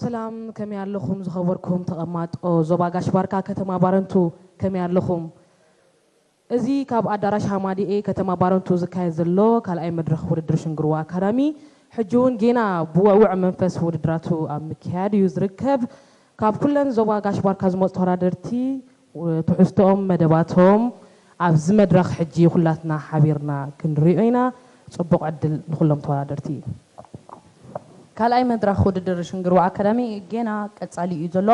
ሰላም፣ ከመይ ኣለኹም ዝኸበርኩም ተቐማጦ ዞባ ጋሽ ባርካ ከተማ ባረንቱ፣ ከመይ ኣለኹም? እዚ ካብ ኣዳራሽ ሃማዲኤ ከተማ ባረንቱ ዝካየድ ዘሎ ካልኣይ መድረኽ ውድድር ሽንግርዋ ኣካዳሚ፣ ሕጂ እውን ጌና ብውዕውዕ መንፈስ ውድድራቱ ኣብ ምክያድ እዩ ዝርከብ። ካብ ኩለን ዞባ ጋሽ ባርካ ዝመፁ ተወዳደርቲ፣ ትሕዝቶኦም፣ መደባቶም ኣብዚ መድረኽ ሕጂ ኩላትና ሓቢርና ክንሪኦ ኢና። ፅቡቕ ዕድል ንኩሎም ተወዳደርቲ። ካልኣይ መድረኽ ውድድር ሽንግርዋ ኣካዳሚ ጌና ቀጻሊ እዩ ዘሎ።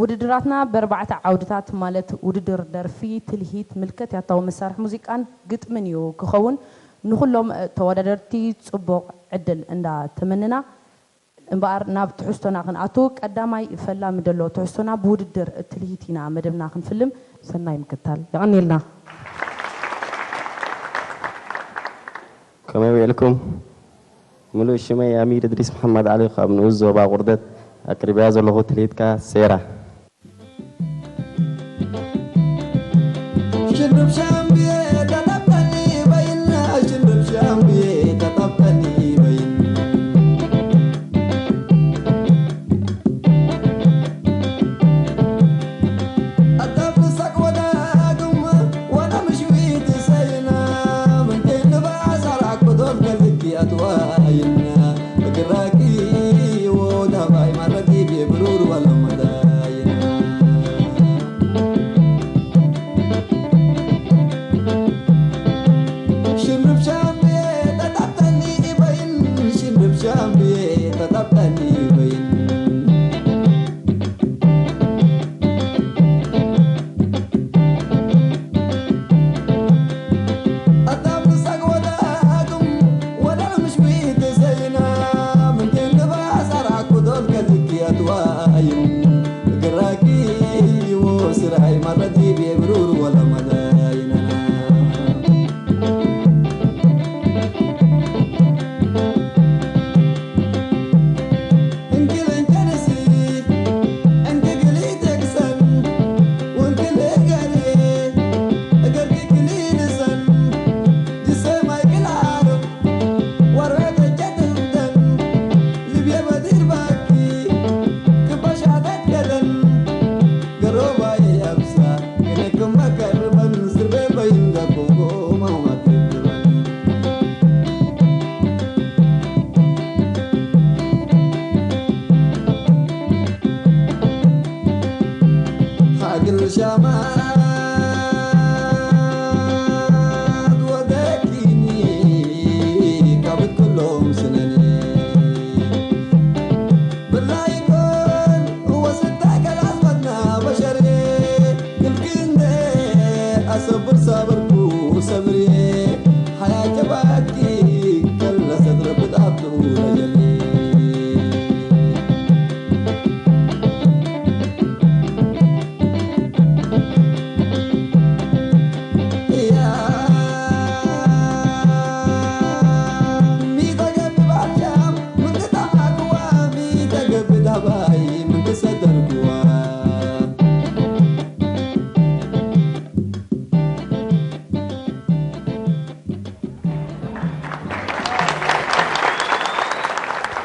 ውድድራትና በርባዕተ ዓውድታት፣ ማለት ውድድር ደርፊ፣ ትልሂት፣ ምልከት ያታዊ መሳርሒ ሙዚቃን ግጥምን እዩ ክኸውን። ንኹሎም ተወዳደርቲ ጽቡቕ ዕድል እንዳተመንና፣ እምበኣር ናብ ትሕዝቶና ክንኣቱ፣ ቀዳማይ ፈላሚ ደሎ ትሕዝቶና ብውድድር ትልሂት ኢና መደብና ክንፍልም። ሰናይ ምክታል። የቐንየልና። ከመይ ውዒልኩም? ምሉእ ሽመይ ኣሚር እድሪስ መሓመድ ዓሊ ካብ ንኡስ ዞባ ቁርደት። ኣቅሪብያ ዘለኹ ትልሂትካ ሴራ። ሽንብ ሻምብየ ተጠብጠኒ በይና፣ ሽንብ ሻምብየ ተጠብጠኒ በይና።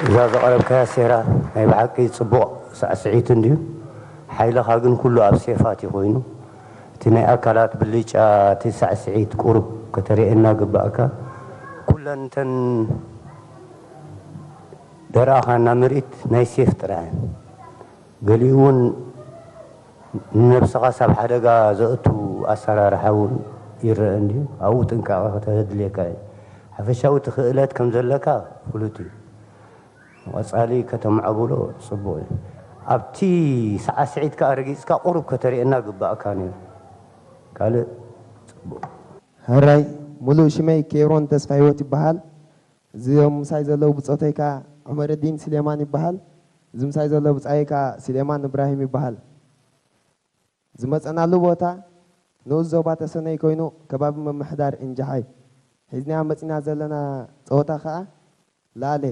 እዛ ዘቕረብካያ ሴራ ናይ ብሓቂ ጽቡቕ ሳዕስዒት እንድዩ። ሓይልኻ ግን ኩሉ ኣብ ሴፋት እዩ ኮይኑ። እቲ ናይ ኣካላት ብልጫ፣ እቲ ሳዕስዒት ቁሩብ ከተርእየና ግባእካ። ኩለን እተን ደርኣኻና ምርኢት ናይ ሴፍ ጥራይ እየን። ገሊኡ እውን ንነብስኻ ሳብ ሓደጋ ዘእቱ ኣሰራርሓ እውን ይረአ እንድዩ። ኣብኡ ጥንቃቐ ከተድልየካ እዩ። ሓፈሻዊ እቲ ክእለት ከም ዘለካ ፍሉጥ እዩ። ንቐጻሊ ከተማዕብሎ ጽቡቕ እዩ። ኣብቲ ሳዕስዒት ከኣ ረጊጽካ ቁሩብ ከተርእየና ግባእካ ነይሩ። ካልእ ጽቡቕ። ሕራይ፣ ሙሉእ ሽመይ ኬብሮን ተስፋሂወት ይበሃል። እዚኦም ምሳይ ዘለዉ ብጾተይ ከኣ ዑመረዲን ስሌማን ይበሃል። እዚ ምሳይ ዘሎ ብጻየይ ከኣ ስሌማን እብራሂም ይበሃል። ዝመጸናሉ ቦታ ንኡስ ዞባ ተሰነይ ኮይኑ ከባቢ ምምሕዳር እንጃሓይ። ሒዝናያ መጺና ዘለና ጸወታ ከኣ ላሌ።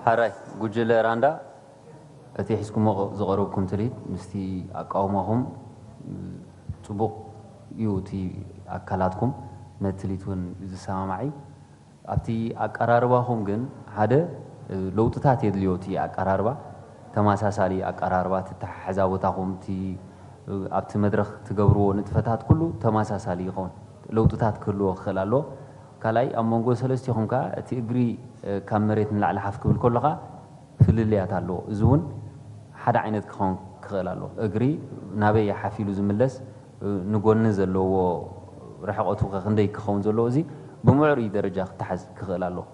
ሓራይ ጉጅለ ራንዳ፣ እቲ ሒዝኩሞ ዝቐረብኩም ትልሂት ምስቲ ኣቃውማኹም ጽቡቕ እዩ። እቲ ኣካላትኩም ነቲ ትልሂት እውን ዝሰማማዕ እዩ። ኣብቲ ኣቀራርባኹም ግን ሓደ ለውጥታት የድልዮ። እቲ ኣቀራርባ ተመሳሳሊ ኣቀራርባ፣ እቲ ኣተሓሕዛ ቦታኹም፣ እቲ ኣብቲ መድረኽ ትገብርዎ ንጥፈታት ኩሉ ተመሳሳሊ ይኸውን። ለውጥታት ክህልዎ ክኽእል ኣለዎ። ካልኣይ ኣብ መንጎ ሰለስቲኹም ከኣ እቲ እግሪ ካብ መሬት ንላዕሊ ሓፍ ክብል ከሎ ከኣ ፍልልያት ኣለዎ። እዚ እውን ሓደ ዓይነት ክኸውን ክኽእል ኣለዎ። እግሪ ናበይ ሓፍ ኢሉ ዝምለስ፣ ንጎኒ ዘለዎ ርሕቐቱ ከ ክንደይ ክኸውን ዘለዎ፣ እዚ ብምዕሩይ ደረጃ ክተሓዝ ክኽእል ኣለዎ።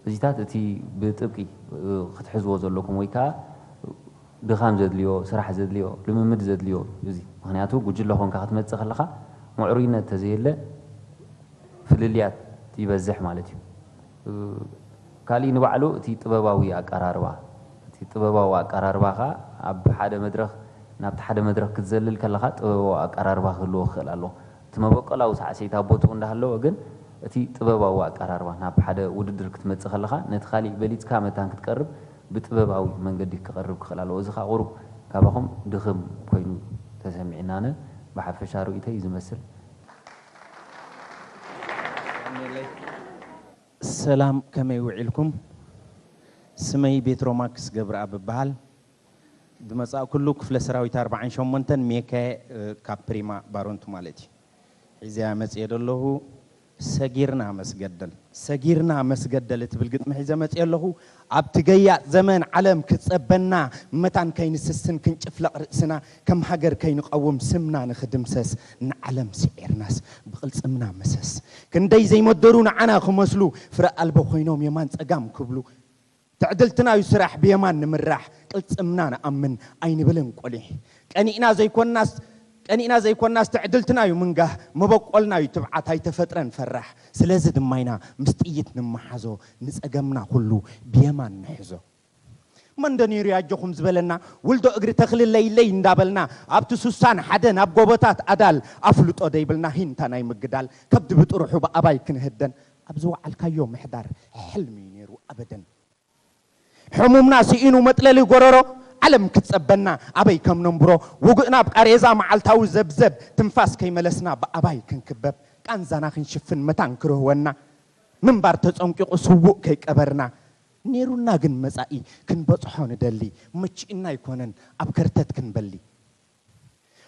እዚታት እቲ ብጥብቂ ክትሕዝዎ ዘለኩም ወይ ከኣ ድኻም ዘድልዮ፣ ስራሕ ዘድልዮ፣ ልምምድ ዘድልዮ እዩ እዚ። ምኽንያቱ ጉጅለ ኮንካ ክትመጽእ ከለኻ ምዕሩይነት ተዘየለ ፍልልያት ይበዝሕ ማለት እዩ። ካሊእ ንባዕሉ እቲ ጥበባዊ ኣቀራርባ፣ እቲ ጥበባዊ ኣቀራርባኻ ኣብ ሓደ መድረኽ ናብቲ ሓደ መድረኽ ክትዘልል ከለኻ ጥበባዊ ኣቀራርባ ክህልዎ ክኽእል ኣለዎ። እቲ መበቆላዊ ሳዕስዒት ኣብ ቦትኡ እንዳሃለወ ግን እቲ ጥበባዊ ኣቀራርባ ናብ ሓደ ውድድር ክትመጽእ ከለኻ ነቲ ካሊእ በሊጽካ መታን ክትቀርብ ብጥበባዊ መንገዲ ክቐርብ ክኽእል ኣለዎ። እዚ ኸኣ ቁሩብ ካባኹም ድኽም ኮይኑ ተሰሚዕናነ። ብሓፈሻ ርእይቶይ እዩ ዝመስል። ሰላም ከመይ ውዒልኩም? ስመይ ቤትሮማክስ ገብረኣብ እበሃል። ዝመጻእኩሉ ክፍለ ሰራዊት ኣርባዓን ሸሞንተን ሜካየ ካብ ፕሪማ ባሮንቱ ማለት እዩ። ሒዘያ መጽየ ዘለኹ ሰጊርና መስገደል። ሰጊርና መስገደል እትብል ግጥሚ ሒዘ መጽየ ኣለኹ። ኣብቲ ገያጽ ዘመን ዓለም ክትጸበና መታን ከይንስስን ክንጭፍለቕ ርእስና ከም ሃገር ከይንቐውም ስምና ንኽድምሰስ ንዓለም ስዒርናስ ብቕልጽምና መሰስ ክንደይ ዘይመደሩ ንዓና ክመስሉ ፍረ ኣልቦ ኮይኖም የማን ጸጋም ክብሉ ትዕድልትና ዩ ስራሕ ብየማን ንምራሕ ቅልጽምና ንኣምን ኣይንብልን ቆሊሕ ቀኒእና ዘይኮናስ ቀኒእና ዘይኮናስ ትዕድልትና ዩ ምንጋህ መበቆልና ዩ ትብዓት ኣይተፈጥረን ፈራሕ ስለዚ ድማ ኢና ምስ ጥይት ንመሓዞ ንጸገምና ኩሉ ብየማን ንሕዞ መንዶ ነይሩ ያጀኹም ዝበለና ውልዶ እግሪ ተኽሊ ለይለይ እንዳበልና ኣብቲ ሱሳን ሓደ ናብ ጎቦታት ኣዳል ኣፍልጦ ደይብልና ሂንታ ናይ ምግዳል ከብዲ ብጥርሑ ብኣባይ ክንህደን ኣብ ዝወዓልካዮ ምሕዳር ሕልሚ እዩ ነይሩ ኣበደን ሕሙምና ስኢኑ መጥለሊ ጎረሮ ዓለም ክትጸበና ኣበይ ከም ነንብሮ ውግእና ኣብ ቃሬዛ መዓልታዊ ዘብዘብ ትንፋስ ከይመለስና ብኣባይ ክንክበብ ቃንዛና ክንሽፍን መታን ክርህወና ምንባር ተጸንቂቑ ስዉእ ከይቀበርና ነይሩና ግን መጻኢ ክንበጽሖ ንደሊ መቺእና ኣይኮነን ኣብ ከርተት ክንበሊ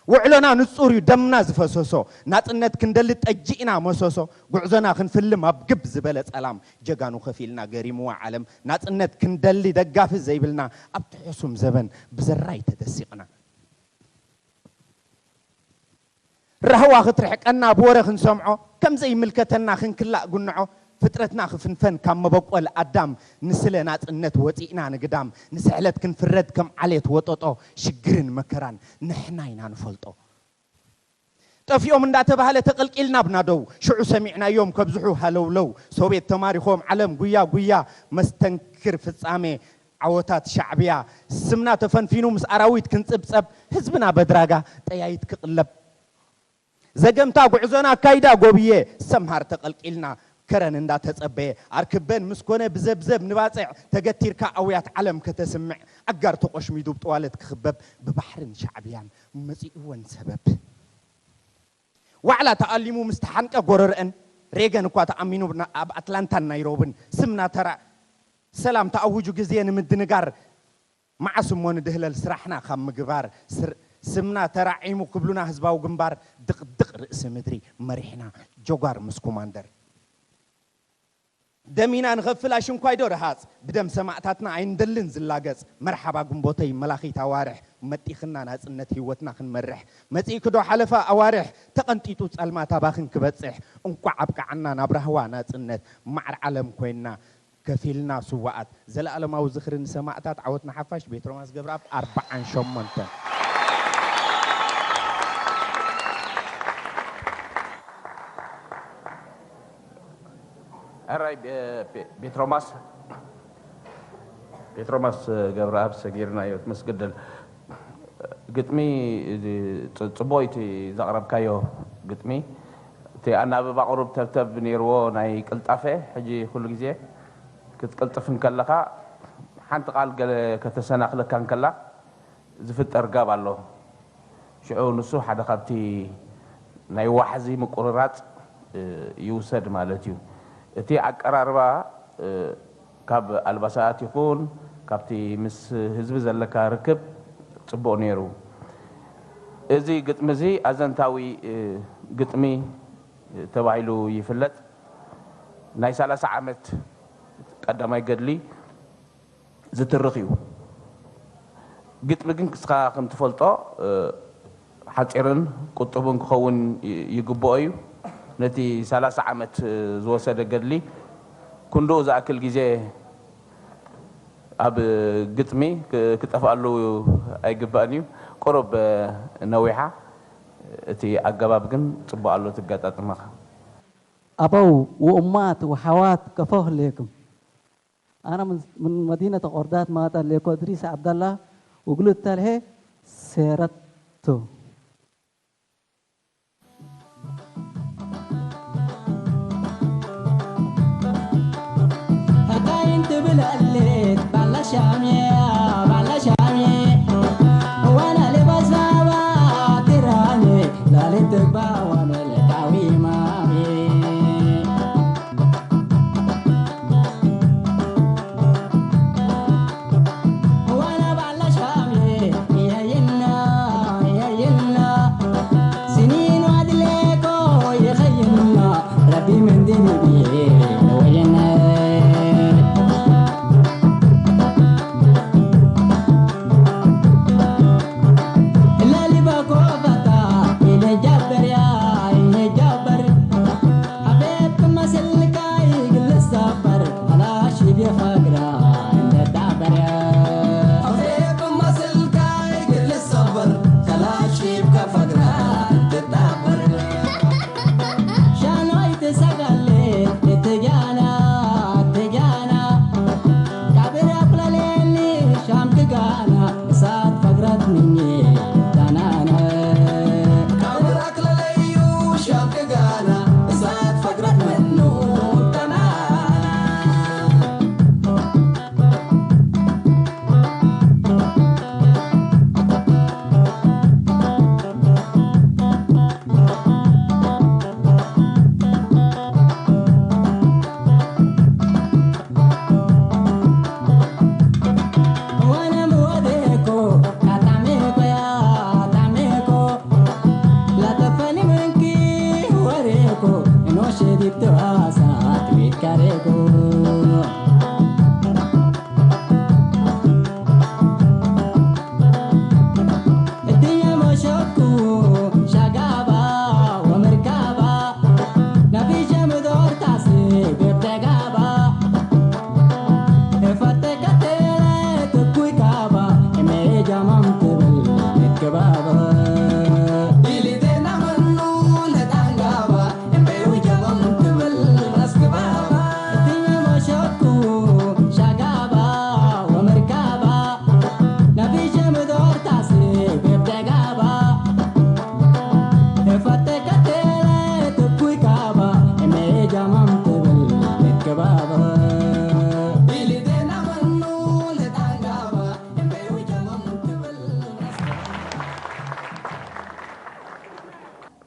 ውዕሎና ንጹር እዩ ደምና ዝፈሰሶ ናጽነት ክንደሊ ጠጂእና መሰሶ ጉዕዞና ክንፍልም ኣብ ግብ ዝበለ ጸላም ጀጋኑ ከፊልና ገሪምዋ ዓለም ናጽነት ክንደሊ ደጋፊ ዘይብልና ኣብቲ ሕሱም ዘበን ብዘራይ ተደሲቕና ራህዋ ክትርሕቀና ብወረ ክንሰምዖ ከም ዘይምልከተና ክንክላእ ጉንዖ ፍጥረትና ክፍንፈን ካብ መበቆል ኣዳም ንስለ ናጽነት ወጺእና ንግዳም ንስሕለት ክንፍረድ ከም ዓሌት ወጠጦ ሽግርን መከራን ንሕና ኢና ንፈልጦ ጠፊኦም እንዳተባህለ ተቐልቂልና ብናደው ሽዑ ሰሚዕናዮም ከብዝሑ ሃለውለው ሶቤት ተማሪኾም ዓለም ጉያ ጉያ መስተንክር ፍጻሜ ዓወታት ሻዕብያ ስምና ተፈንፊኑ ምስ ኣራዊት ክንጽብጸብ ህዝብና በድራጋ ጠያይት ክቕለብ ዘገምታ ጉዕዞና ኣካይዳ ጎብየ ሰምሃር ተቐልቂልና ከረን እንዳተጸበየ ኣርክበን ምስ ኮነ ብዘብዘብ ንባጽዕ ተገቲርካ ኣውያት ዓለም ከተስምዕ ኣጋር ተቆሽሚዱ ብጠዋለት ክኽበብ ብባሕርን ሻዕብያን መጺእወን ሰበብ ዋዕላ ተኣሊሙ ምስ ተሓንቀ ጎረርአን ሬገን እኳ ተኣሚኑ ኣብ ኣትላንታን ናይሮብን ስምና ተራ ሰላም ተኣውጁ ግዜ ንምድንጋር መዓስ እሞ ንድህለል ስራሕና ካብ ምግባር ስምና ተራዒሙ ክብሉና ህዝባዊ ግንባር ድቕድቕ ርእሲ ምድሪ መሪሕና ጆጓር ምስ ኮማንደር ደሚና ንኸፍል ኣሽንኳይዶ ረሃፅ ብደም ሰማእታትና ኣይንደልን ዝላገፅ መርሓባ ግንቦተይ መላኺት ኣዋርሕ መጢኽና ናፅነት ህይወትና ክንመርሕ መፂእክዶ ሓለፋ ኣዋርሕ ተቐንጢጡ ፀልማት ኣባኽን ክበፅሕ እንቋዕ ኣብቃዓና ናብ ራህዋ ናፅነት ማዕር ዓለም ኮይንና ከፊልና ስዋኣት ዘለኣለማዊ ዝኽሪ ንሰማእታት ዓወት ንሓፋሽ ቤትሮማስ ገብረኣብ ኣርብዓን ሸሞንተን ሕራይ ቤትሮማስ ቤትሮማስ ገብረኣብ ሰጊርናዮ መስገደል ግጥሚ ጽቡቕ እቲ ዘቕረብካዮ ግጥሚ እቲ ኣናብባ ቁሩብ ተብተብ ነይርዎ ናይ ቅልጣፈ ሕጂ ኩሉ ግዜ ክትቅልጥፍ እንከለኻ ሓንቲ ቃል ገለ ከተሰናኽለካ እንከላ ዝፍጠር ጋብ ኣሎ። ሽዑ ንሱ ሓደ ካብቲ ናይ ዋሕዚ ምቁርራጽ ይውሰድ ማለት እዩ። እቲ ኣቀራርባ ካብ ኣልባሳት ይኹን ካብቲ ምስ ህዝቢ ዘለካ ርክብ ጽቡቕ ነይሩ። እዚ ግጥሚ እዚ ኣዘንታዊ ግጥሚ ተባሂሉ ይፍለጥ። ናይ ሰላሳ ዓመት ቀዳማይ ገድሊ ዝትርኽ እዩ። ግጥሚ ግን ንስኻ ከም ትፈልጦ ሓፂርን ቁጡብን ክኸውን ይግብኦ እዩ። ነቲ ሰላሳ ዓመት ዝወሰደ ገድሊ ክንድኡ ዝኣክል ግዜ ኣብ ግጥሚ ክጠፍኣሉ ኣይግባእን እዩ። ቁሩብ ነዊሓ፣ እቲ ኣገባብ ግን ፅቡቕ ኣሎ ትገጣጥመኻ። ኣበው ወኡማት ወሓዋት ከፎ ህሌኩም። ኣነ ምን መዲነተ ቆርዳት ማጣ ሌኮ እድሪስ ዓብዳላ ውግሉት ተልሄ ሴረቱ። ሕካይን ትብል ኣሌት ባላ ሻምየ ባላ ሻምየ እዋና ሌባሳባ ቲራኒ ላሌት ትግባ ዋመለታዊ ማሜ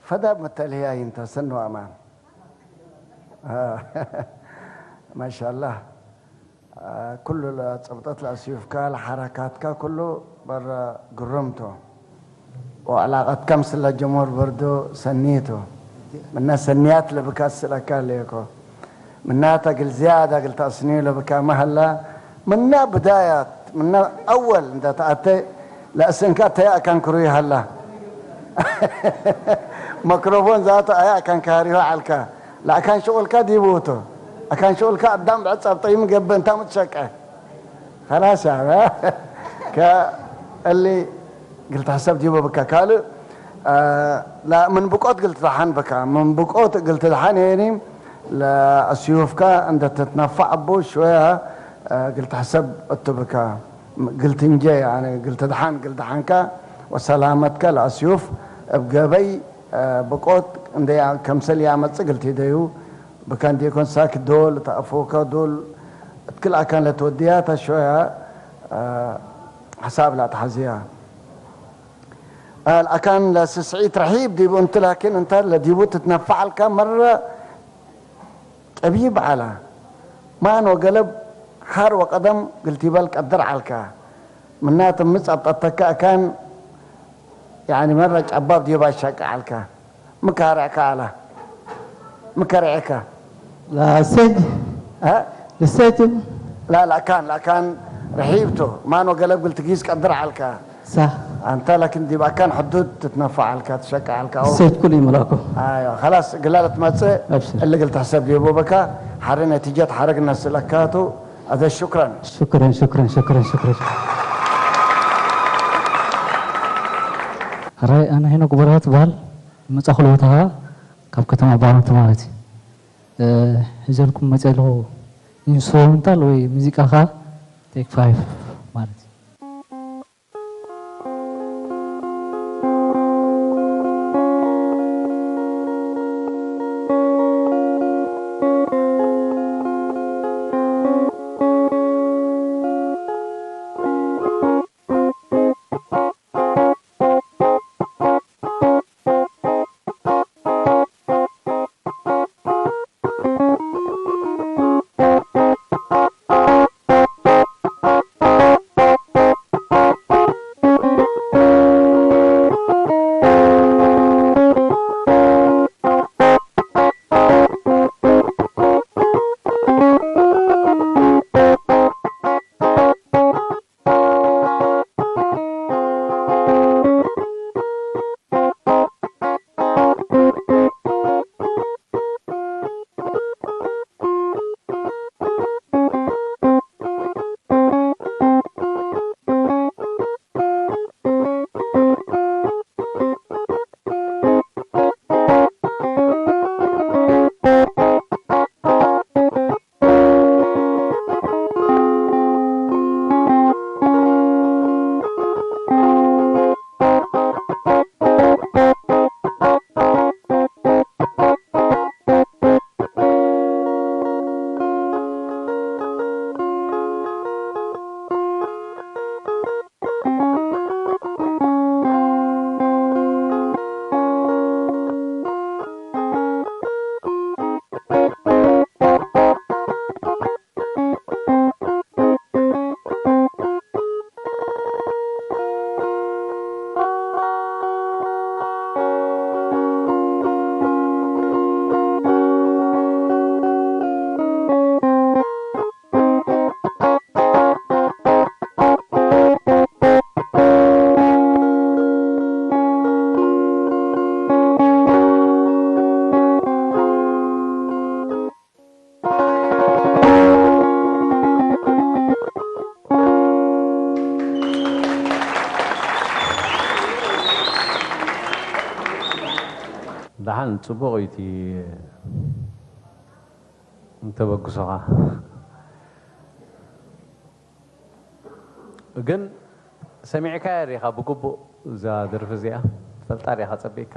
ፈዳብ መተልህያ ይንተሰን ነው ኣማን ማሻላህ ኩሉ ለጸብጠት ለአስዩፍካ ለሐረካትካ ኩሉ በረ ግርምቶ ወዕላቀትካ ምስለ ጀሞር በርዶ ሰኒቶ ምነ ሰኒያት ለብካ ስለካ ለየኮ ምናተ እግል ዝያዳ እግል ተአስንዩ ለብካ መሀላ ምና ብዳያት ምና አወል እንተ ተአተ ለእስንካ ተይ አካን ክሩይ ሀላ መክሮፎን ዛቶ አያ አካን ካሪሆ ዐልካ ለአካን ሽቁልካ ዲቡ ቱ አካን ሽቁልካ አዳም ብዕድ ጸብጠዩ ምገብእ እንታ ምትሸቀ خلاص يعني ከእሊ እግል ተሕሰብ ዲቡ ብካ ካልእ ምን ብቆት እግል ትድሓን ብካ ምን ብቆት እግል ትድሓን የኒ ለአስዩፍካ እንደ ትትነፋዕ ኣቦ ሽወያ እግል ተሕሰብ እቱ ብካ እግል ትንጀ እግል ትድሓን እግል ድሓንካ ወሰላመትካ ለአስዩፍ እብ ገበይ ብቆት እንደ ከምሰል ያመጽእ እግል ትደዩ ብካ እንዴኮን ሳክ ዶል ተአፎካ ዶል ትክል ኣካን ለትወድያ ታሾያ ሓሳብ ላትሓዝያ ኣልኣካን ለስስዒት ረሒብ ዲቡ እንት ላኪን እንተ ለዲቡ ትትነፋዓልካ መረ ጠቢብ ዓላ ማን ወገለብ ሓር ወቀደም ግልቲበል ቀድር ዓልካ ምናት ምጽ ኣብጠተካ ኣካን ያኒ መረ ጨባብ ዲባ ሻቂ ዓልካ ምካርዕካ ኣላ ምከርዕካ La stage, እ? the stage, لا لا كان لا كان رحيبته ما نو قلب قلت قيس قدر علك صح. انت لكن دي كان حدود تتنفع علك تشقى علك او Stage كله ملاكو. ايوه خلاص قلالة ما تصير أبشر. اللي قلت حسب يبو بكا حرنا تيجت حرقنا سلكاتو هذا شكرا شكرا، شكرا، شكرا، شكرا. ሕራይ ኣነ ሄኖክ በርሀ ትበሃል። ዝመጻእኩሉ ቦታ ኸዓ ካብ ከተማ ባረንቱ ማለት እዩ። እ፣ ሒዘልኩም መጺአ ኣለኹ ኢንስትሩመንታል ወይ ሙዚቃ ኸዓ ቴክ ፋይቭ ማለት እዩ። ደሓን ጽቡቕ እዩ እቲ እንተበግሶኻ። ግን ሰሚዕካያ ዲኻ ብግቡእ እዛ ደርፊ እዚኣ? ትፈልጣ ዲኻ ጸቢቕካ?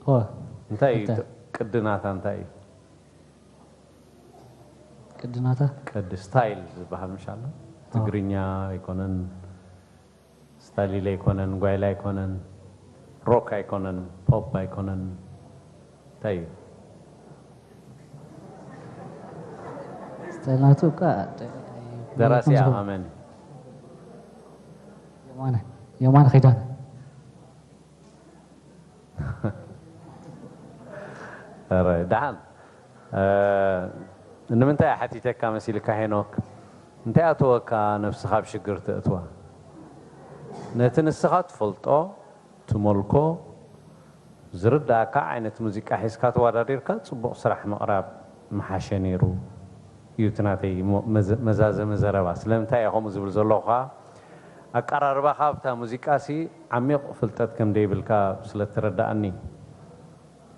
ሆ እንታይ እዩ እንታይ? ቅዲ ናታ እንታይ እዩ? ቅድናታ ቅዲ ስታይል ዝበሃል ምሽ ኣሎ? ትግርኛ ኣይኮነን፣ ስታሊል ኣይኮነን፣ ጓይላ ኣይኮነን፣ ሮክ ኣይኮነን፣ ፖፕ ኣይኮነን፣ እንታይ እዩ? ስታይል ናቱ እካ ደራሲያ ኣመን እዩ? የማነ የማነ ኺዳነ ኧረ ደሓን። እ፣ ንምንታይ እየ ሓቲተካ መሲልካ ሄኖክ? እንታይ ኣተወካ ነብስኻ ኣብ ሽግር ተእትዋ? ነቲ ንስኻ ትፈልጦ፣ ትመልኮ፣ ዝርዳእካ ዓይነት ሙዚቃ ሒዝካ ተወዳዲርካ ጽቡቕ ስራሕ ምቕራብ ምሓሸ ነይሩ እዩ እቲ ናተይ ሞ-፣ መዘ-፣ መዛዘሚ ዘረባ። ስለምንታይ እየ ከምኡ ዝብል ዘለኹ ከኣ ኣቀራርባኻ ኣብታ ሙዚቃሲ ዓሚቕ ፍልጠት ከም ደይብልካ ስለ እተረድኣኒ እዩ።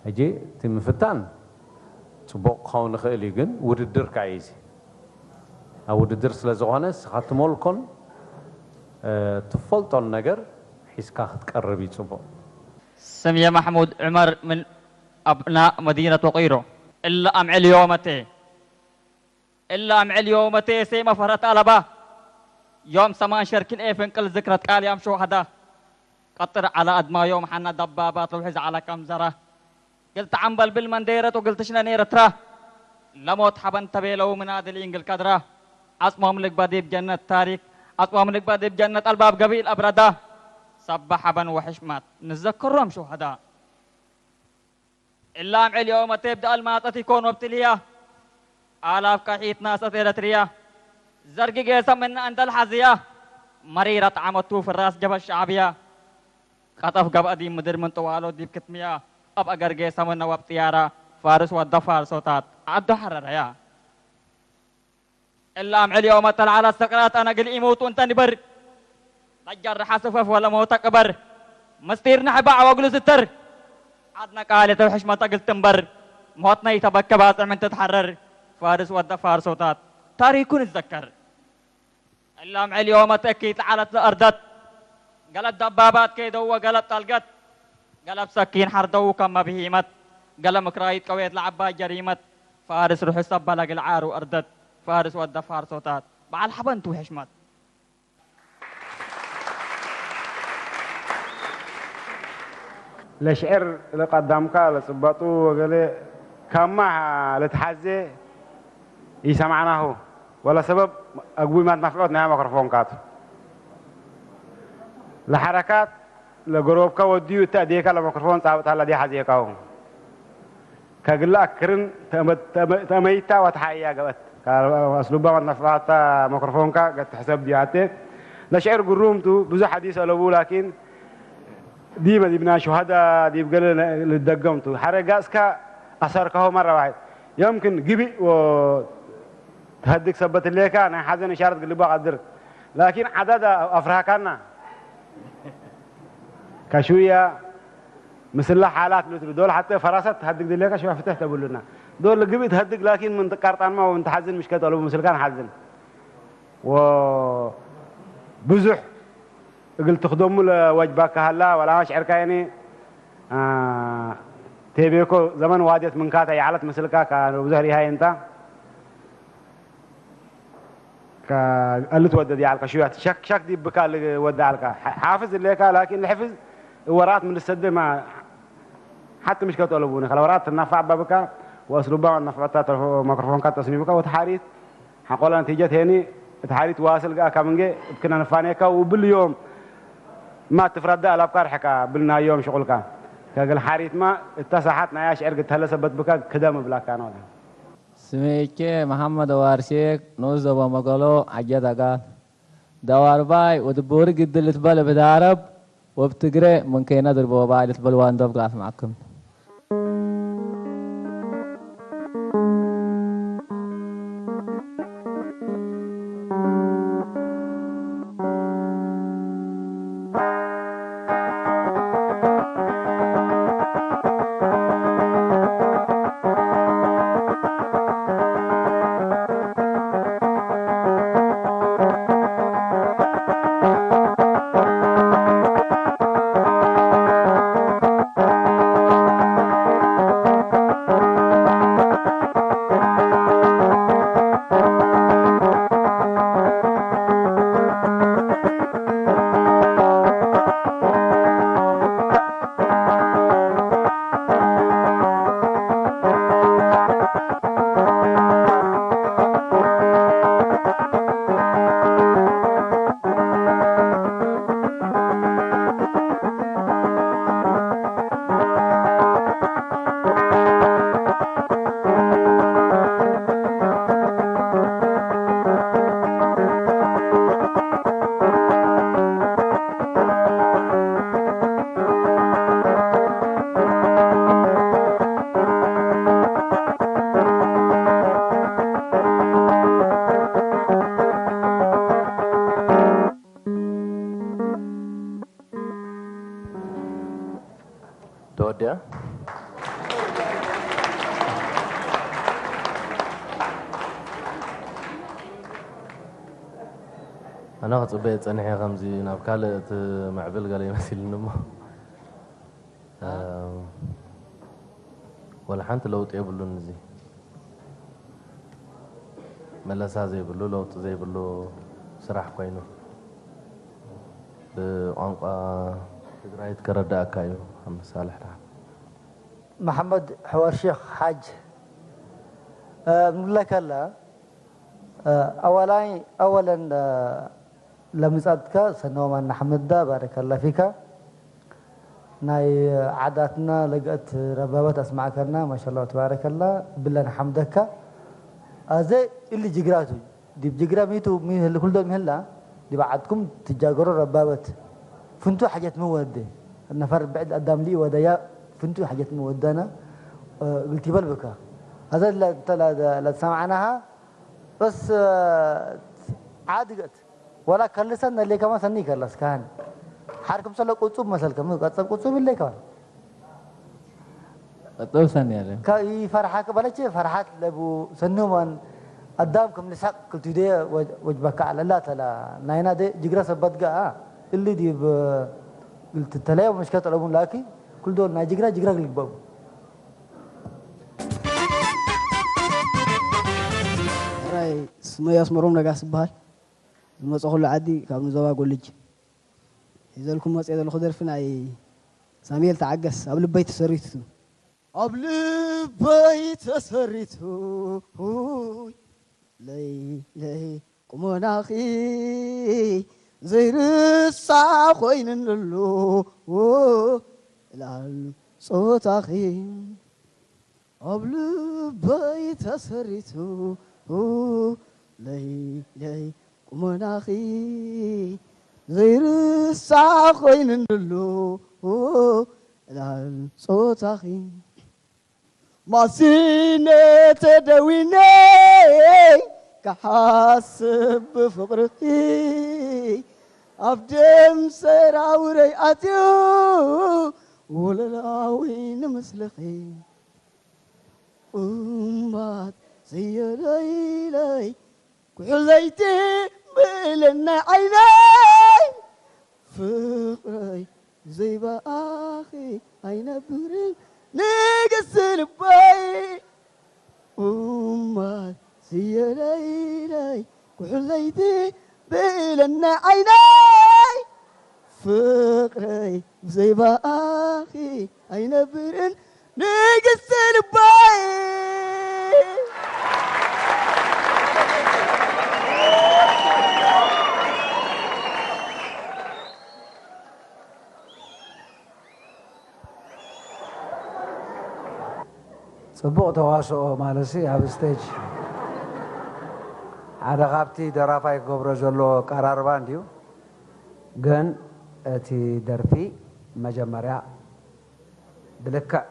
ሕጂ እቲ ምፍታን ጽቡቕ ክኸውን ይኽእል እዩ፣ ግን ውድድር ከኣ እዩ እዚ። ኣብ ውድድር ስለ ዝኾነ ንስኻ ትመልኮን ትፈልጦን ነገር ሒዝካ ክትቀርብ እዩ ጽቡቕ። سمية محمود عمر من أبناء مدينة وقيرو. إلا أم عليومتي. እላም ዕልዮ መቴ ሴመ ፈረት ኣለባ ዮም ሰማን ሸርኪን ኤ ፍንቅል ዝክረት ቃል ያም ሸዋህዳ ቀጥር ዓላ ኣድማ ዮም ሓና ደባባት ለውሒ ዝዓላ ከምዘራ ግልቲ ዓምበልብል መንደይረት ወግልትሽነን ኤረትራ ለሞት ሓበን ተቤለው ምናድል ኢንግል ከድራ ዓጽሞም ልግባ ዲብ ጀነት ታሪክ ዓጽሞም ልግባ ዲብ ጀነት ኣልባብ ገቢል ኣብረዳ ሰባ ሓበን ወሕሽማት ንዘክሮም ሸዋህዳ እላም ዕልዮ መቴብ ደኣል ማጸት ይኮን ወብትልያ ኣላፍ ካሒት ናሰት ኤረትርያ ዘርጊጌ ሰምና እንደል ሓዝያ መሪራ ጣዕመቱ ፍራስ ጀበ ሻዕብያ ቀጠፍ ገብአ ዲብ ምድር ምን ጥዋሎ ዲብ ክትምያ ኣብ ኣገርጌ ሰምና ወብ ጥያራ ፋርስ ወደ ፋርሶታት ዓዶ ሓረረያ እላም ዕልዮ መተልዓላ ሰቅራት ኣነ ግል ኢሞቱ እንተ ንበር ለጀርሐ ስፈፍ ወለሞተ ቅበር ምስጢር ንሕባዕ ወግሉ ዝተር ዓድነ ቃል የተብ ሕሽመተ ግልት እምበር ሞትነ ይተበከ ባጽዕ ምን ትትሐረር ፋርስ ወደ ፋርሶታት ታሪኩን ይዘከር እላም ዕልዮ መተኪ ተዓለት ለእርደት ገለብ ደባባት ከይደው ወገለብ ጠልገት ገለብ ሰኪን ሐርደው ከመ ብሂመት ገለ ምክራይት ቀዌት ለዓባይ ጀሪመት ፋርስ ርሑስ ሰበለ ግልዓሩ እርደት ፋርስ ወደ ፋርሶታት በዓል ሐበንቱ ሕሽመት ለሽዕር ለቀዳምካ ለጽባጡ ወገለ ካማ ለትሓዜ ይሰማዕናሁ ወላ ሰበብ ኣግቡይ ማት መፍዖት ናይ መክሮፎን ካቱ ለሐረካት ለገሮብካ ወዲዩ እተ ኣዴካ ለመክሮፎን ጻብጥ ሃላ ዲያ ሓዜካሁ ከግላ ኣክርን ተመይታ ወተሓያ ገበት ኣስሉባ ማት መፍዖት መክሮፎንካ ገትሕሰብ ዲያቴ ለሽዕር ግሩምቱ ብዙ ሓዲስ ኣለቡ ላኪን ዲመ ዲብና ሹሃዳ ዲብ ገለ ልደገምቱ ሐረ ጋጽካ ኣሰርካሁ መራ ዋሒድ የምክን ግቢእ ተሀድግ ሰበት ሌካ ናይ ሐዘን እሻረት ግልባ ቀድር ላኪን ዓዳዳ ኣፍርሃካና ከሽውያ ምስላ ሓላት ልትሉ ዶል ሓተ ፈራሰት ተሀድግ ድሌካ ሽዋ ፍትሕ ተብሉና ዶል ግቢእ ተሀድግ ላኪን ምን ትቃርጣንማ ወምን ተሓዝን ምሽከ ጠለቡ ምስልካን ሓዝን ወብዙሕ እግል ትኽደሙ ለወጅባካ ሃላ ወላ ሽዕርካ የኔ ቴቤኮ ዘመን ዋዴት ምንካታ የዓለት ምስልካ ብዙሕ ሪሃይ እንታ ከእልት ወደድ የዓልካ ሽያት ሸክ ሸክ ዲብካ ወደ ዓልካ ሓፍዝ እሌካ ላኪን ልሕፍዝ ወራት ምን ሰደ ማ ሓቲ ምሽ ከጠለቡኒ ከላ ወራት ትናፋዕ ባብካ ወእስሉባ መክፈታ መክሮፎንካ ተስኒብካ ወተሓሪት ሓቆላ ነቲጀት ሄኒ እቲ ሓሪት ዋስል ገኣካ ምንጌ እብክና ንፋኔካ ውብል ዮም ማ ትፍረዳ ኣላብካ ርሕካ ብልናዮም ሽቁልካ ከግል ሓሪትማ እታ ሳሓት ናያ ሽዕር ግተለ ሰበት ብካ ክደም እብላካ ነው ስሜቼ መሐመድ ዋርሴ ንኡስ ዞባ መገሎ ሐጀት ኣጋል ዳዋርባይ ወድቦሪ ግድል ልትበል ብዳረብ ወብትግረ መንከይና ድርቦባይ ልትበል ዋንዶብ ጋስ ማዕክም ተወዲኣ ኣነ ክፅበየ ፀኒሐ ከምዚ ናብ ካልእ እቲ ምዕብል ገለ ይመሲልኒ እሞ ወላ ሓንቲ ለውጢ የብሉን እዚ መለሳ ዘይብሉ፣ ለውጢ ዘይብሉ ስራሕ ኮይኑ፣ ብቋንቋ ትግራይት ከረዳእካ እዩ። መሳልሕ ደሓን። መሓመድ ሕወር ሼኽ ሓጅ፣ እ፣ ንብለካ ኣላ፣ እ፣ ኣዋላይ፣ ኣወለን፣ እ፣ ለምጻትካ ሰነወማ እናሕመዳ ባረከላ ፊካ። ናይ ዓዳትና ለግአት ረባባት ኣስማዕከና፣ ማሻላ ተባረከላ፣ ብለን ሓምደካ። ኣዘ እሊ ጅግራቱ፣ ዲብ ጅግራ ሚቱ ሚህል፣ ኩልዶ ሚህላ፣ ዲብ ዓድኩም ትጃገሮ ረባበት። ፍንቱ ሓጀት ምን ወደ፣ ነፈር ብዕድ ኣዳም ሊ ወደያ፣ ፍንቱ ሓጀት ምን ወደና፣ እግልቲ በል ብካ። ኣዘ ለ-፣ ተ-፣ ለ-፣ ለተሰማዕናሃ፣ በስ፣ ዓድገት። ወላ ከልሰን ነሌ ከማን ሰኒ ከለስ ካህን። ሓርክም ሰለ ቁጹብ መሰልከ፣ ምን ቀጸብ ቁጹብ ይለይ ከማን። ቀጠው ሰኒ ያለ። ከ-፣ ይፈርሓክ በለች፣ ፈርሓት ለቡ ሰንሁማን ኣዳም ከም ንሳቅ ክልቲዴ ወጅ-፣ ወጅበካ ኣለላ ተላ። ናይና ደ ጅግራ ሰበት ገኣ እሊ ዲብ ግልትተለያ መሽከ ጠለቡን ላኪ፣ ኩልዶል ናይ ጅግራ ጅግራ ግልግበቡ። ሕራይ ስመይ ኣስመሮም ነጋስ ይበሃል። ዝመፀኹሉ ዓዲ ካብ ንዞባ ጎልጅ። ሒዘልኩም መፅየ ዘለኹ ደርፊ ናይ ሳሙኤል ተዓገስ ኣብ ልበይ ተሰሪቱ። ኣብ ልበይ ተሰሪቱ ለይለይ ቁመናኺ ዘይርሳዕ ኮይኑን ኣሎ ዕላል ጾታኺ። ኣብ ልበይ ተሰሪቱ ለይለይ ቁመናኺ ዘይርሳዕ ኮይኑን ኣሎ ዕላል ጾታኺ። ማሲነ ተደዊነ ክሓስብ ብፍቕርኺ ኣብ ደም ሰራውረይ ኣትዩ ወለላዊ ንምስልኺ። እምባት ዘየለይለይ ኩሕለይቲ ብለና ዓይነይ ፍቕረይ ብዘይ ብኣኺ ኣይነብርን ንግስቲ ልበይ። እምባት ዘየለይለይ ኩሕለይቲ ብለና ዓይነይ ፍቕረይ ብዘይ ብኣኺ ኣይነብርን ንግስቲ ልበይ። ጽቡቕ ተዋስኦ ማለትሲ ኣብ ስቴጅ ሓደ ካብቲ ደራፋይ ክገብሮ ዘለዎ ኣቀራርባ እንድዩ። ግን እቲ ደርፊ መጀመርያ ብልክዕ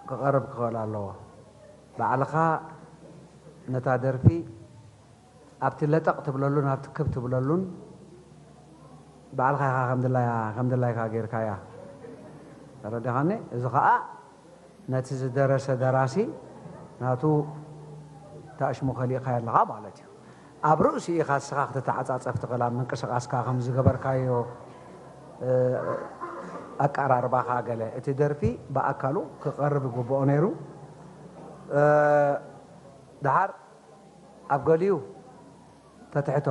ክቐርብ ክኽእል ኣለዎ። ባዕልኻ ነታ ደርፊ ኣብቲ ለጠቕ ትብለሉን ኣብቲ ክብ ትብለሉን ባዕልኻ ኢኻ ከም ድላያ ከም ድላይካ ጌርካያ። ተረዲኻኒ? እዚ ኸኣ ነቲ ዝደረሰ ደራሲ ናቱ ታእሽሙ ከሊእካዮ ኣለኻ ማለት እዩ። ኣብ ርእሲኡ ኢኻ እስኻ ክትተዓጻጸፍ ትኽእል ኣብ ምንቅስቓስካ ከም ዝገበርካዮ ኣቀራርባኻ ገለ እቲ ደርፊ ብኣካሉ ክቐርብ ይግብኦ ነይሩ። ደሓር ኣብ ገሊኡ ተትሕቶ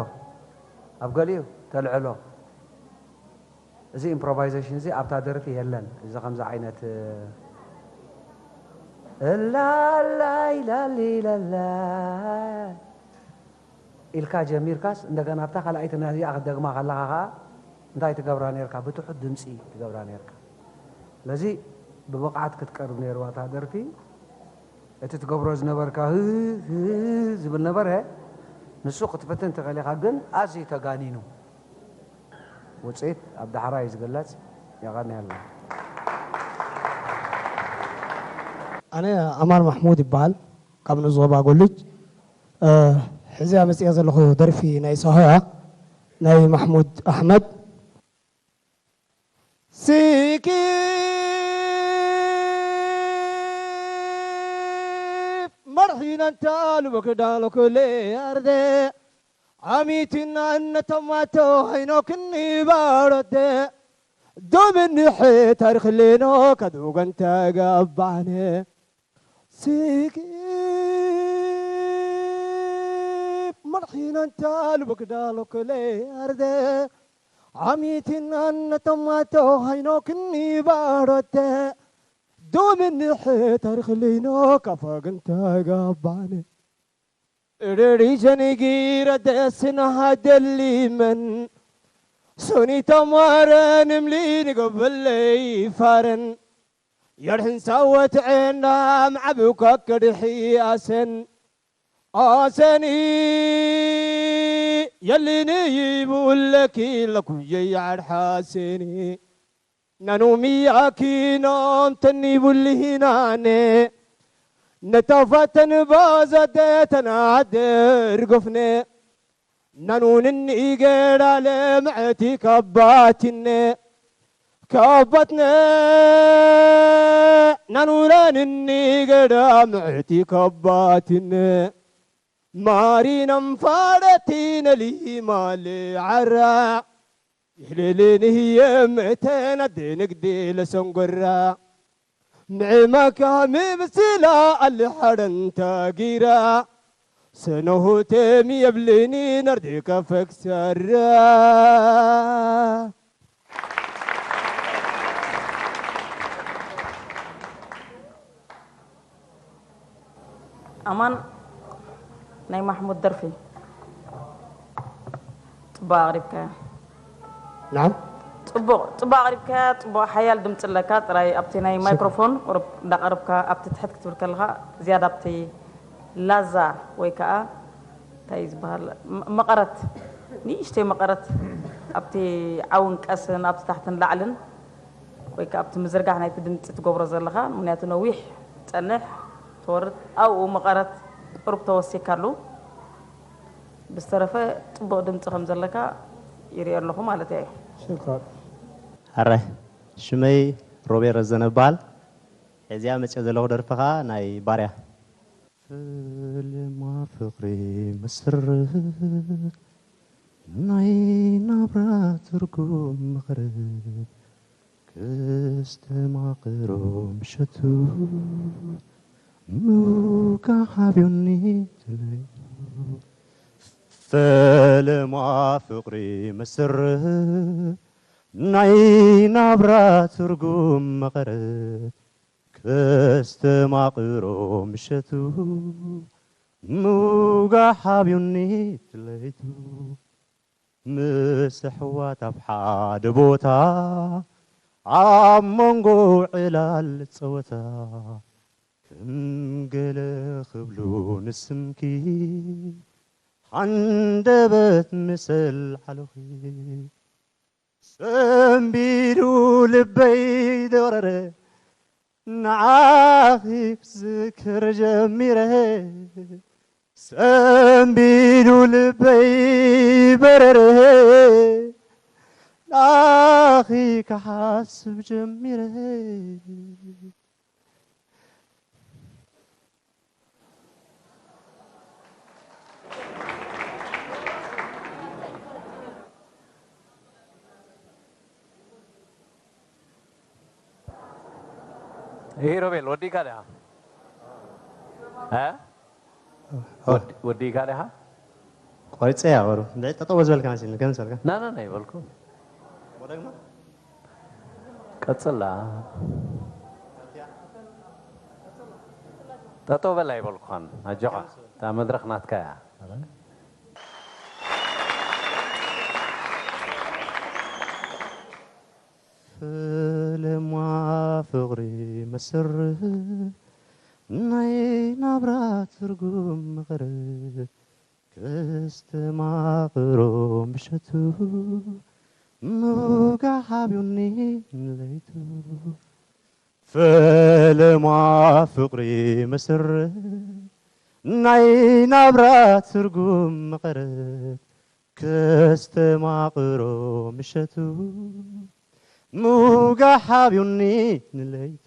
ኣብ ገሊኡ ተልዕሎ። እዚ ኢምፕሮቫይዜሽን እዚ ኣብታ ደርፊ የለን። እዚ ከምዚ ዓይነት እላላይ ላሊ ላላ ኢልካ ጀሚርካስ እንደገና ኣብታ ካልኣይቲ ናዚኣ ክትደግማ ከለኻ ከዓ እንታይ ትገብራ ነርካ? ብትሑት ድምፂ ትገብራ ነርካ። ስለዚ ብብቕዓት ክትቀርብ ነይርዋ እታ ደርፊ። እቲ ትገብሮ ዝነበርካ ህ ህ ዝብል ነበረ። ንሱ ክትፍትን ትኽእል ኢኻ፣ ግን ኣዝዩ ተጋኒኑ ውፅኢት ኣብ ዳሕራይ እዩ ዝግለፅ። የቐንየልና። ኣነ ኣማን ማሕሙድ ይበሃል፣ ካብ ንዞባ ጎልጅ። ሕዚ ኣመፅያ ዘለኹ ደርፊ ናይ ሳሆያ ናይ ማሕሙድ ኣሕመድ። ሲኪፍ መርሒና እንታሉ በክዳሎ ኩሌ ኣርደ ኣሚቲና እነተማቶ ሀይኖክኒ ባሮደ ዶምንሕ ታሪክ ሌኖ ከድውገን ተገባነ ሲኪፍ مرحينا انت البقدال كلي أرض عميتنا النتماتو هينو كني باروت دوم النحي تاريخ لينو كفاق انت قباني ريجني جيرة دسنا هدلي من سوني تمارن ملين قبل لي فارن يرحن سوت عنا معبوك كدحي أسن ኣሰኒ የሊኒ ይብለኪ ለኩየይ ዓርሓ ኣሰኒ ናኑ ሚያኪኖም ተኒ ቡልሂናነ ነታፋተን ባዛደተን ኣደርጎፍነ ናኑንኒ ገዳለ ምዕቲ ከባቲነ ከባትነ ናኑራንኒ ገዳ ምዕቲ ከባትነ ማሪናም ፋረቲ ነሊማል ዓራ ይህልልንህየ ምእተና ደንግዲ ለሰንጎራ ምዕማካ ምብስላ ኣልሓረንታ ጊራ ሰነሆተም የብልኒ ነርዲካ ፈክሰራ ኣማን ናይ ማሕሙድ ደርፊ ጽቡቕ ኣቕሪብካያ። ናም ጽቡቕ ጽቡቕ ኣቕሪብካያ። ጽቡቕ ሓያል ድምጺ ኣለካ። ጥራይ ኣብቲ ናይ ማይክሮፎን ቁሩብ እንዳቐረብካ ኣብቲ ትሕት ክትብል ከለኻ ዝያዳ ኣብቲ ላዛ ወይ ከዓ እንታይ እዩ ዝበሃል መቐረት ንእሽተይ መቐረት ኣብቲ ዓውን ቀስን ኣብቲ ታሕትን ላዕልን ወይ ከዓ ኣብቲ ምዝርጋሕ ናይቲ ድምፂ ትገብሮ ዘለኻ ምክንያቱ ነዊሕ ፀንሕ ተወርድ ኣብኡ መቐረት ቁሩብ ተወሲካሉ ብዝተረፈ ፅቡቕ ድምፂ ከም ዘለካ ይሪኦ ኣለኹ ማለት እየ። ሕራይ ሽመይ ሮቤል ረዘነ እበሃል። ሕዚኣ መፅእ ዘለኹ ደርፊ ኸዓ ናይ ባርያ። ፍልማ ፍቕሪ ምስርት ናይ ናብራ ትርጉም መቐረት ክስተማቕሮ ምሸቱ ምውጋሕ ኣብዮኒ ትለይቱ ፈለማ ፍቕሪ ምስርት ናይ ናብራ ትርጉም መቐረት ከስተማቕሮ ምሸቱ ምውጋሕ ኣብዩኒ ትለይቱ ምስ ኣሕዋት ኣብ ሓደ ቦታ ኣብ መንጎ ዕላል ጸወታ ከም ገለ ክብሉ ንስምኪ ሓንደበት ምሰል ሓሉኺ ሰንቢዱ ልበይ ደረረ ንዓኺ ክዝክር ጀሚረ ሰንቢዱ ልበይ በረረ ንዓኺ ክሓስብ ጀሚረ ይሄ ሮቤል ወዲካ ዲኻ? እ? ወድ- ወዲካ ዲኻ? ቆሪፀ እያ በሉ እንድዒ ጠጠው ዝበልካ መሲልኒ ከም ዝበልካ ና ና ና ይበልኩ። ቀጽላ። ጠጠው በላ ይበልኩኻን ኣጆኻ። እታ መድረኽ ናትካ እያ። ፍልማ ፍቕሪ መስርህ ናይ ናብራ ትርጉም መቐረት ከስተማቕሮ ምሸቱ ምውጋሕ ኣብዩኒ ንለይቱ ፈለማ ፍቕሪ መስርህ ናይ ናብራ ትርጉም መቐረት ከስተማቕሮ ምሸቱ ምውጋሕ ኣብዩኒ ንለይቱ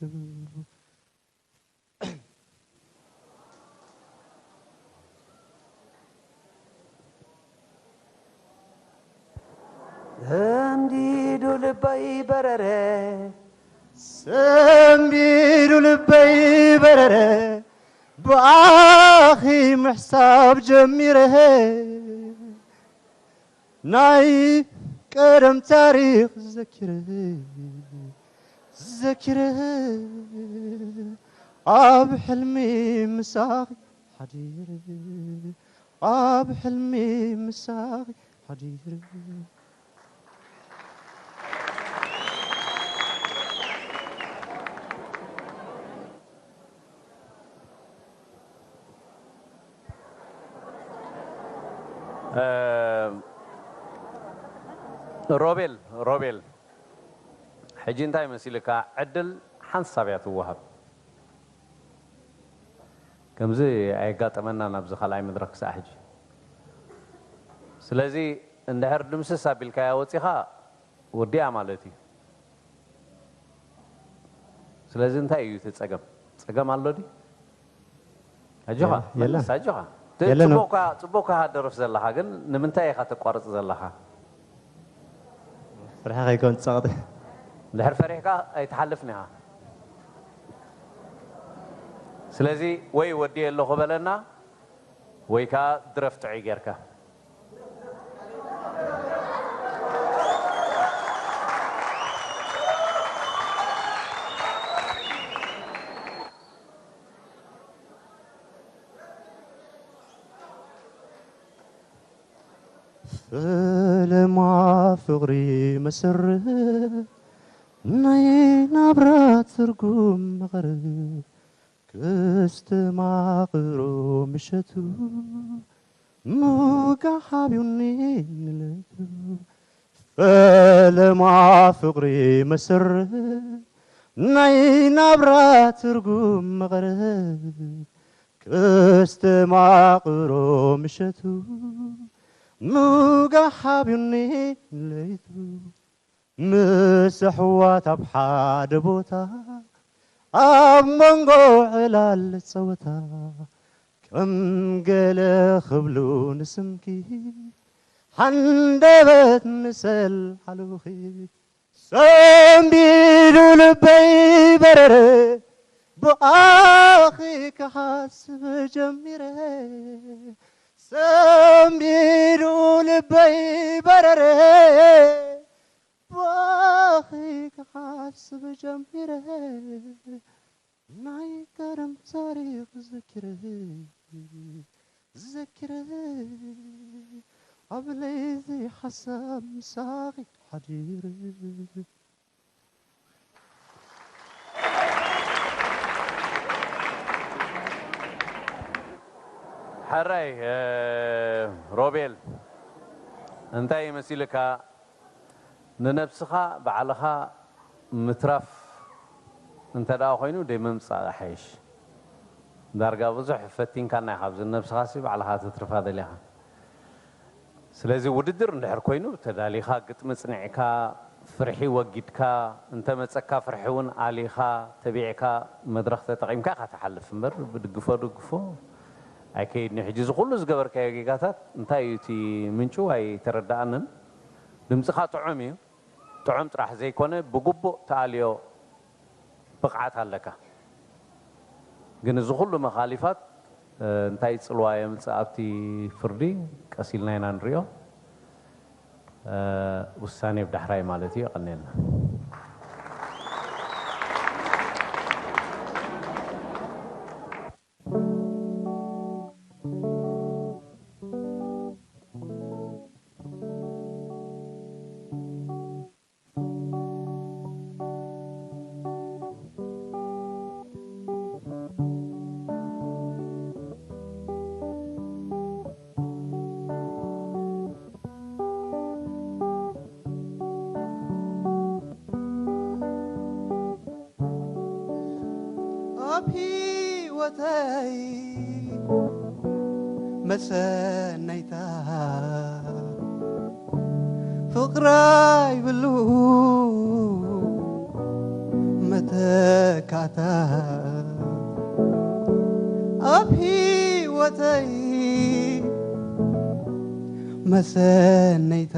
ሰንቢዱ ልበይ በረረ ሰንቢዱ ልበይ በረረ ብኣ ኣኺ ምሕሳብ ጀሚረ ናይ ቀደም ታሪኽ ዘኪረ ዘኪረ ኣብ ሕልሚ ምሳኺ ሓዲረ ኣብ ሕልሚ ምሳኺ ሓዲረ። ሮቤል ሮቤል፣ ሕጂ እንታይ መሲልካ? ዕድል ሓንሳብ እያ ትወሃብ። ከምዚ ኣየጋጠመናን ኣብዚ ካልኣይ መድረክ ክሳዕ ሕጂ። ስለዚ እንድሕር ድምስስ ኣቢልካያ ወፂኻ ወዲኣ ማለት እዩ። ስለዚ እንታይ እዩ እቲ ፀገም? ፀገም ኣሎ ድዩ? ኣጆኻ፣ የለን። መልስ፣ ኣጆኻ። ት-፣ የለን። ጽቡቕካ፣ ጽቡቕካ ደርፍ ዘለኻ፣ ግን ንምንታይ ኢኻ ተቋርጽ ዘለኻ? ፍርሒ ከይከውን ጸቕጢ። እንድሕር ፈሪሕካ ኣይትሓልፍን ኢኻ። ስለዚ ወይ ወዲ ኣለኹ በለና፣ ወይ ከኣ ድረፍ ጥዑይ ጌርካ። ፈለማ ፍቕሪ መሰረት ናይ ናብራ ትርጉም መቐረት ከስተማቕሮ ምሸቱ ምውጋሕ ኣብዩኒ ንለቱ ፈለማ ፍቕሪ መሰረት ናይ ናብራ ትርጉም መቐረት ከስተማቕሮ ምሸቱ ምውጋሕ ኣብዩኒ ለይቱ ምስ ኣሕዋት ኣብ ሓደ ቦታ ኣብ መንጎ ዕላል ጸወታ ከም ገለ ክብሉ ንስምኪ ሓንደበት ምሰል ሓለውኺ ሰንቢዱ ልበይ በረረ ብኣኺ ክሓስብ ጀሚረ ሰንቢዱ ልበይ በረረ ብኣኺ ክሓስብ ጀሚረ ናይ ቀደም ታሪኽ ዘኪረ ዘኪረ ኣብ ለይዚ ሓሳብ ምሳኺ ሓዲረ ሕራይ ሮቤል እንታይ ይመሲልካ ንነብስኻ ባዕልኻ ምትራፍ እንተ ደኣ ኮይኑ ደይ ምምጻእ ይሓይሽ። ዳርጋ ብዙሕ ፈቲንካና ኢኻ ኣብዚ ንነብስኻሲ ባዕልኻ ትትርፋ ደሊኻ። ስለዚ ውድድር እንድሕር ኮይኑ ተዳሊኻ ግጥሚ ጽኒዕካ ፍርሒ ወጊድካ እንተ መጸካ ፍርሒ እውን ኣሊኻ ተቢዕካ መድረኽ ተጠቒምካ ኢኻ ትሓልፍ እምበር ብድግፎ ድግፎ ኣይከይድን እዩ። ሕጂ እዚ ኩሉ ዝገበርካዮ ጌጋታት እንታይ እዩ እቲ ምንጩ ኣይተረድኣንን። ድምጽኻ ጥዑም እዩ። ጥዑም ጥራሕ ዘይኮነ ብግቡእ ትኣልዮ ብቕዓት ኣለካ። ግን እዚ ኩሉ መኻሊፋት እንታይ ጽልዋ የምጽእ ኣብቲ ፍርዲ ቀስ ኢልና ኢና ንሪኦ። ውሳኔ ብዳሕራይ ማለት እዩ። የቐንየልና። ኣብ ህይወተይ መሰነይታ ፍቕራ ይብሉ መተካእታ ኣብ ህይወተይ መሰነይታ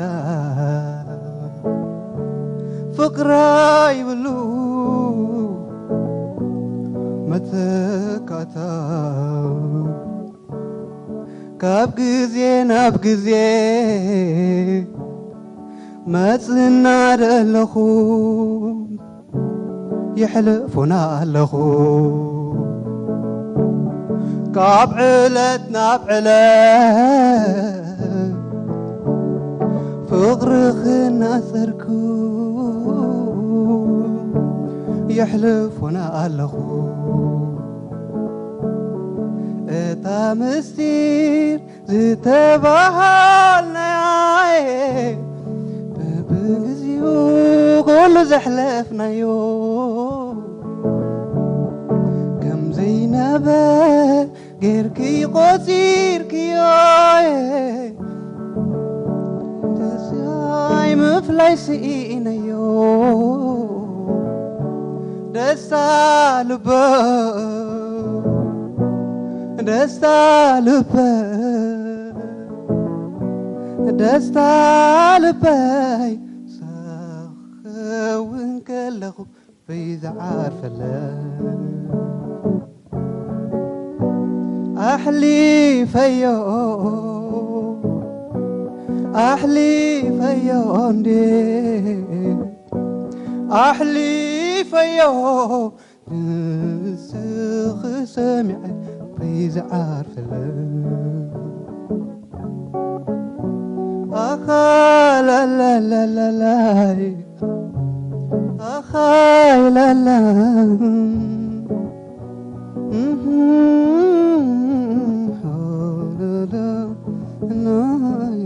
ፍቕራ ይብሉ መተካእታ ካብ ግዜ ናብ ግዜ መጽና ደለኹ፣ የሕልፉና ኣለኹ። ካብ ዕለት ናብ ዕለት ፍቕርኺ እናሰርኩ፣ የሕልፉና ኣለኹ። እታ ምስጢር ዝተባሃልናያ፣ በብግዚኡ ኩሉ ዘሕለፍናዮ፣ ከም ዘይነበር ጌርኪ ቆጺርክዮ፣ ደስታይ ምፍላይ ስኢነዮ። ደስታ ልበ፣ ደስታ ልበ፣ ደስታ ልበይ፣ ሳኸውን ከለኹ በይ ዝዓርፈለ። ኣሕሊፈዮ፣ ኣሕሊፈዮ እንዴ፣ ኣሕሊፈዮ፣ ንስኺ ሰሚዐ በይ ዝዓርፈለ። ኣኻ ላላላላላይ፣ ኣኻ ላላ፣ እህ፣ ላላ፣ ናይ።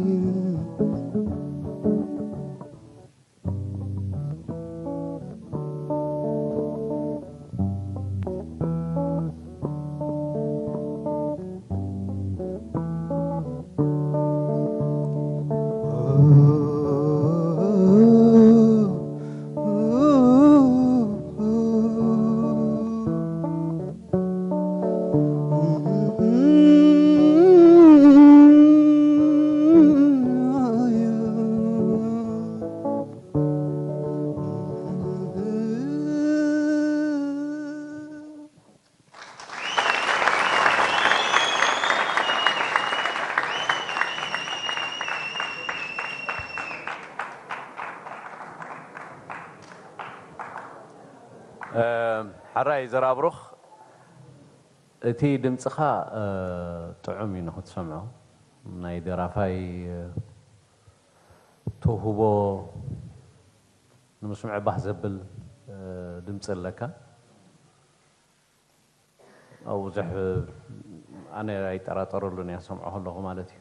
ሓራይ ዘራብሩኽ፣ እቲ ድምፅኻ ጥዑም እዩ ንክትሰምዖ። ናይ ደራፋይ ተውህቦ ንምስምዐ ባህ ዘብል ድምፂ ኣለካ። ኣብ ብዙሕ ኣነ ኣይጠራጠረሉን እያ ሰምዖ ከለኹ ማለት እዩ።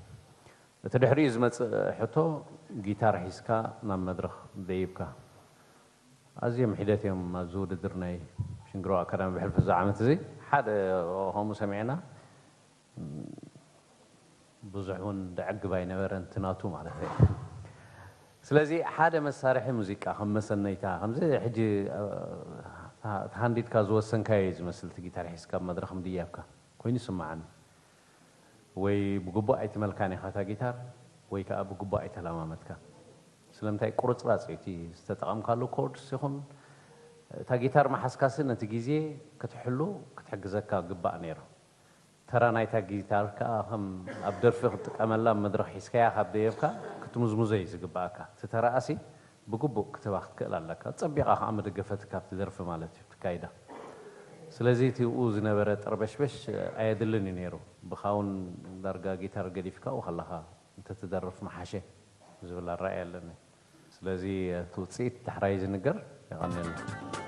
እቲ ድሕሪኡ ዝመፅእ ሕቶ፣ ጊታር ሒዝካ ናብ መድረኽ ደይብካ። ኣዝዮም ሒደት እዮም ኣብዚ ውድድር ናይ ሽንግሮ ኣካዳሚ ብሕልፊ እዚ ዓመት እዚ ሓደ ከምኡ ሰሚዕና። ብዙሕ እውን ደዕግብ ኣይነበረን እቲ ናቱ ማለት እዩ። ስለዚ ሓደ መሳርሒ ሙዚቃ ከም መሰነይታ ከምዚ ሕጂ ተሃንዲድካ ዝወሰንካዮ እዩ ዝመስል፣ እቲ ጊታር ሒዝካ ኣብ መድረኽ ምድያብካ ኮይኑ ይስምዓኒ። ወይ ብግቡእ ኣይትመልካን ኢኻ እታ ጊታር ወይ ከዓ ብግቡእ ኣይተለማመድካን። ስለምንታይ ቁርፅራፅ እዩ እቲ ዝተጠቐምካሉ ኮርድስ ይኹን እታ ጊታር መሓዝካሲ ነቲ ግዜ ክትሕሉ ክትሕግዘካ ግባእ ነይሩ። ተራ ናይታ ጊታር ከኣ ከም ኣብ ደርፊ ክትጥቀመላ ኣብ መድረኽ ሒዝካያ ካብ ደየብካ ክትምዝምዞ እዩ ዝግባኣካ። እቲ ተራኣሲ ብግቡእ ክትህባ ክትክእል ኣለካ። ጸቢቓ ከኣ መደገፈትካ ኣብቲ ደርፊ ማለት እዩ፣ ኣብቲ ካይዳ። ስለዚ እቲ ብኡ ዝነበረ ጠርበሽበሽ ኣየድልን እዩ ነይሩ። ብኻ እውን ዳርጋ ጊታር ገዲፍካ ኣብኡ ከለኻ እንተትደርፍ ምሓሸ ዝብል ኣረኣእያ ኣለኒ። ስለዚ እቲ ውጽኢት ዳሕራይ ዝንገር። የቐንየልና።